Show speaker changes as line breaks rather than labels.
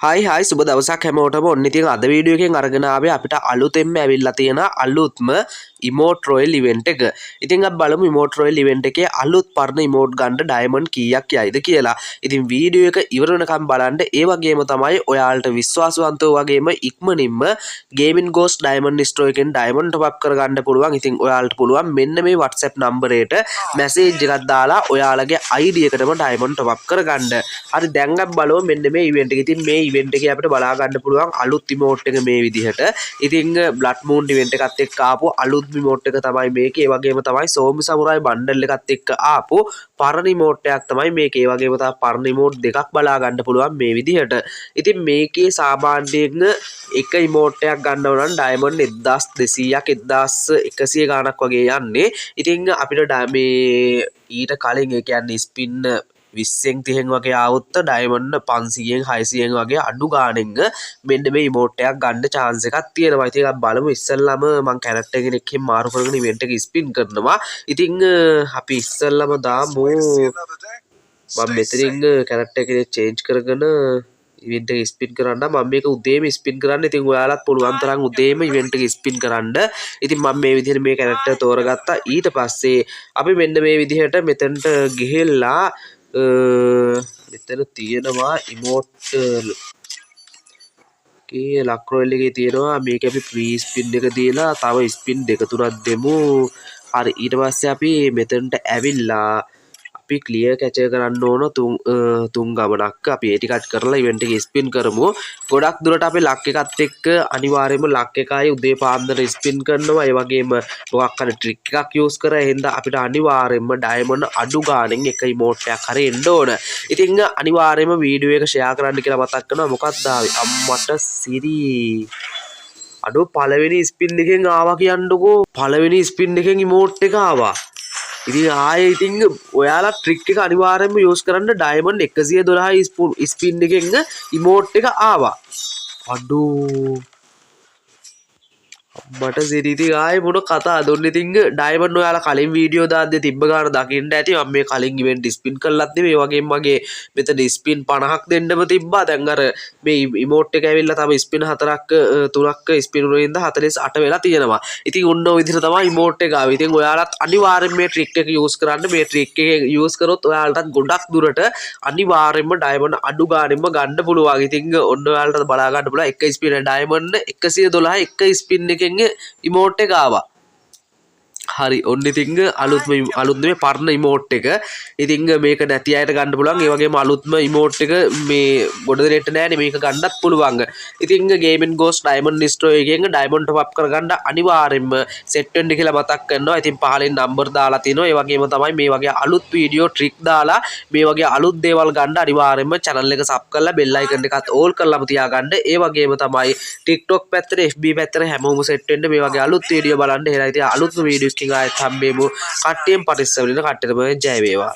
Hi hi, සුබ දවසක් හැමෝටම. ඔන්න ඉතින් අද වීඩියෝ එකෙන් අරගෙන ආවේ අපිට අලුතෙන්ම ඇවිල්ලා තියෙන අලුත්ම ඉමෝට් රොයල් ඉවෙන්ට් එක. ඉතින් අපි බලමු ඉමෝට් රොයල් ඉවෙන්ට් එකේ අලුත් පරණ ඉමෝට් ගන්න ඩයමන්ඩ් කීයක් යයිද කියලා. ඉතින් වීඩියෝ එක ඉවර වෙනකම් බලන්න. ඒ වගේම තමයි ඔයාලට විශ්වාසවන්තව වගේම ඉක්මනින්ම ගේමින් ගෝස් ඩයමන්ඩ් ස්ටෝර් එකෙන් ඩයමන්ඩ් ටොප් අප් කරගන්න පුළුවන්. ඉතින් ඔයාලට පුළුවන් මෙන්න මේ WhatsApp නම්බරයට මැසේජ් එකක් දාලා ඔයාලගේ ID එකටම ඩයමන්ඩ් ටොප් අප් කරගන්න. හරි, දැන් අපි බලමු මෙන්න මේ ඉවෙන්ට් එක. ඉතින් මේ ඉවෙන්ට් එකේ අපිට බලා ගන්න පුළුවන් අලුත් ඉමෝට් එක මේ විදිහට. ඉතින් බ්ලඩ් මූන් ඉවෙන්ට් එකත් එක්ක ආපු අලුත් ඉමෝට් එක තමයි මේක. ඒ වගේම තමයි සෝම්බි සමුරායි බණ්ඩල් එකත් එක්ක ආපු පරණ ඉමෝට් එකක් තමයි මේක. ඒ වගේම තව පරණ ඉමෝට් දෙකක් බලා ගන්න පුළුවන් මේ විදිහට. ඉතින් මේකේ සාමාන්‍යයෙන් එක ඉමෝට් එකක් ගන්නව නම් ඩයමන්ඩ් 1200ක් 1100 ගාණක් වගේ යන්නේ. ඉතින් අපිට මේ ඊට කලින්, ඒ කියන්නේ ස්පින් 20න් 30න් වගේ ආවොත්, ඩයමන්ඩ් 500න් 600න් වගේ අඩු ගාණෙන් මෙන්න මේ ඉමෝට් එකක් ගන්න චාන්ස් එකක් තියෙනවා. ඉතින් අපි බලමු. ඉස්සෙල්ලාම මං කැරක්ටර් කෙනෙක් එහෙම මාරු කරගෙන ඉවෙන්ට් එක ස්පින් කරනවා. ඉතින් අපි ඉස්සෙල්ලාම දාමු, මම මෙතනින් කැරක්ටර් කෙනෙක් චේන්ජ් කරගෙන ඉවෙන්ට් එක ස්පින් කරන්න. මම මේක උදේම ස්පින් කරන්න. ඉතින් ඔයාලත් පුළුවන් තරම් උදේම ඉවෙන්ට් එක ස්පින් කරන්න. ඉතින් මම මේ විදිහට මේ කැරක්ටර් තෝරගත්තා. ඊට පස්සේ අපි මෙන්න මේ විදිහට මෙතනට ගිහිල්ලා මෙතන තියෙනවා ඉමෝට් කේ ලක් රොයල් එකේ තියෙනවා මේක. අපි ෆ්‍රී ස්පින් එක දීලා තව ස්පින් දෙක තුනක් දෙමු. හරි, ඊට පස්සේ අපි මෙතනට ඇවිල්ලා අපි ක්ලියර් කැච් කරන්න ඕන තුන් තුන් ගමනක්. අපි ඒ ටිකත් කරලා ඉවෙන්ට් එක ස්පින් කරමු. ගොඩක් දුරට අපි ලක් එකත් එක්ක, අනිවාර්යයෙන්ම ලක් එකයි උදේ පාන්දර ස්පින් කරනවා. ඒ වගේම මොකක් හරි ට්‍රික් එකක් යූස් කරා එහෙනම් අපිට අනිවාර්යයෙන්ම ඩයමන්ඩ් අඩු ගානෙන් එක ඉමෝට් එකක් හරි එන්න ඕන. ඉතින් අනිවාර්යයෙන්ම වීඩියෝ එක ෂෙයා කරන්න කියලා මතක් කරනවා. මොකක්ද ආවේ? අම්මට සිරි! අඩෝ, පළවෙනි ස්පින් එකෙන් ආවා කියන්නකෝ. පළවෙනි ස්පින් එකෙන් ඉමෝට් එක ආවා. ඉතින් ආයේ ඉතින් ඔයාලා ට්‍රික් එක අනිවාර්යයෙන්ම යූස් කරන්න. ඩයමන්ඩ් 112 ස්පින් එකෙන් ඉමෝට් එක ආවා. අඩෝ, මට සිරි! ඉතින් ආයේ මොන කතාවද ඔන්න. ඉතින් ඩයමන්ඩ් ඔයාලා කලින් වීඩියෝ දාද්දි තිබ්බ ගාන දකින්න ඇති. මම මේ කලින් ඉවෙන්ට් ස්පින් කළත් නෙමෙයි. ඒ වගේම මගේ මෙතන ස්පින් 50ක් දෙන්නම තිබ්බා. දැන් අර මේ ඉමෝට් එක ඇවිල්ලා තව ස්පින් හතරක් තුනක් ස්පින් වුණ හින්දා 48 වෙලා තියෙනවා. ඉතින් ඔන්න ඔය විදිහට තමයි ඉමෝට් එක ආවේ. ඉතින් ඔයාලත් අනිවාර්යෙන් මේ ට්‍රික් එක යූස් කරන්න. මේ ට්‍රික් එක යූස් කරොත් ඔයාලටත් ගොඩක් දුරට අනිවාර්යෙන්ම ඩයමන්ඩ් අඩු ගානෙන්ම ගන්න පුළුවන්. ඉතින් ඔන්න ඔයාලට බලා ගන්න පුළුවන් එක ස්පින් ඩයමන්ඩ් 112 එක ස්පින් එකෙන් ඉමෝට් එක ආවා. හරි, ඔන්න ඉතින් අලුත්ම, අලුත් නෙමෙයි, පරණ ඉමෝට් එක. ඉතින් මේක නැති අයට ගන්න පුළුවන්. ඒ වගේම අලුත්ම ඉමෝට් එක මේ ගොඩ දෙනෙක්ට නෑනේ, මේක ගන්නත් පුළුවන්. ඉතින් ගේමින් ගෝස් ඩයමන්ඩ් ස්ටෝර් එකෙන් ඩයමන්ඩ් ටොප් අප් කරගන්න අනිවාර්යෙන්ම සෙට් වෙන්න කියලා මතක් කරනවා. ඉතින් පහලින් නම්බර් දාලා තිනවා. ඒ වගේම තමයි මේ වගේ අලුත් වීඩියෝ ට්‍රික් දාලා මේ වගේ අලුත් දේවල් ගන්න අනිවාර්යෙන්ම චැනල් එක සබ් කරලා බෙල් අයිකන් එකත් ඕල් කරලාම තියාගන්න. ඒ වගේම තමයි TikTok පැත්තට, FB පැත්තට හැමෝම සෙට් වෙන්න මේ වගේ අලුත් වීඩියෝ බලන්න. එහෙනම් ඉතින් අලුත්ම වීඩියෝ එකකින් ආයෙත් හම්බෙමු. කට්ටියෙන් පරිස්සම් වෙන්න. කට්ටියටම ජය වේවා.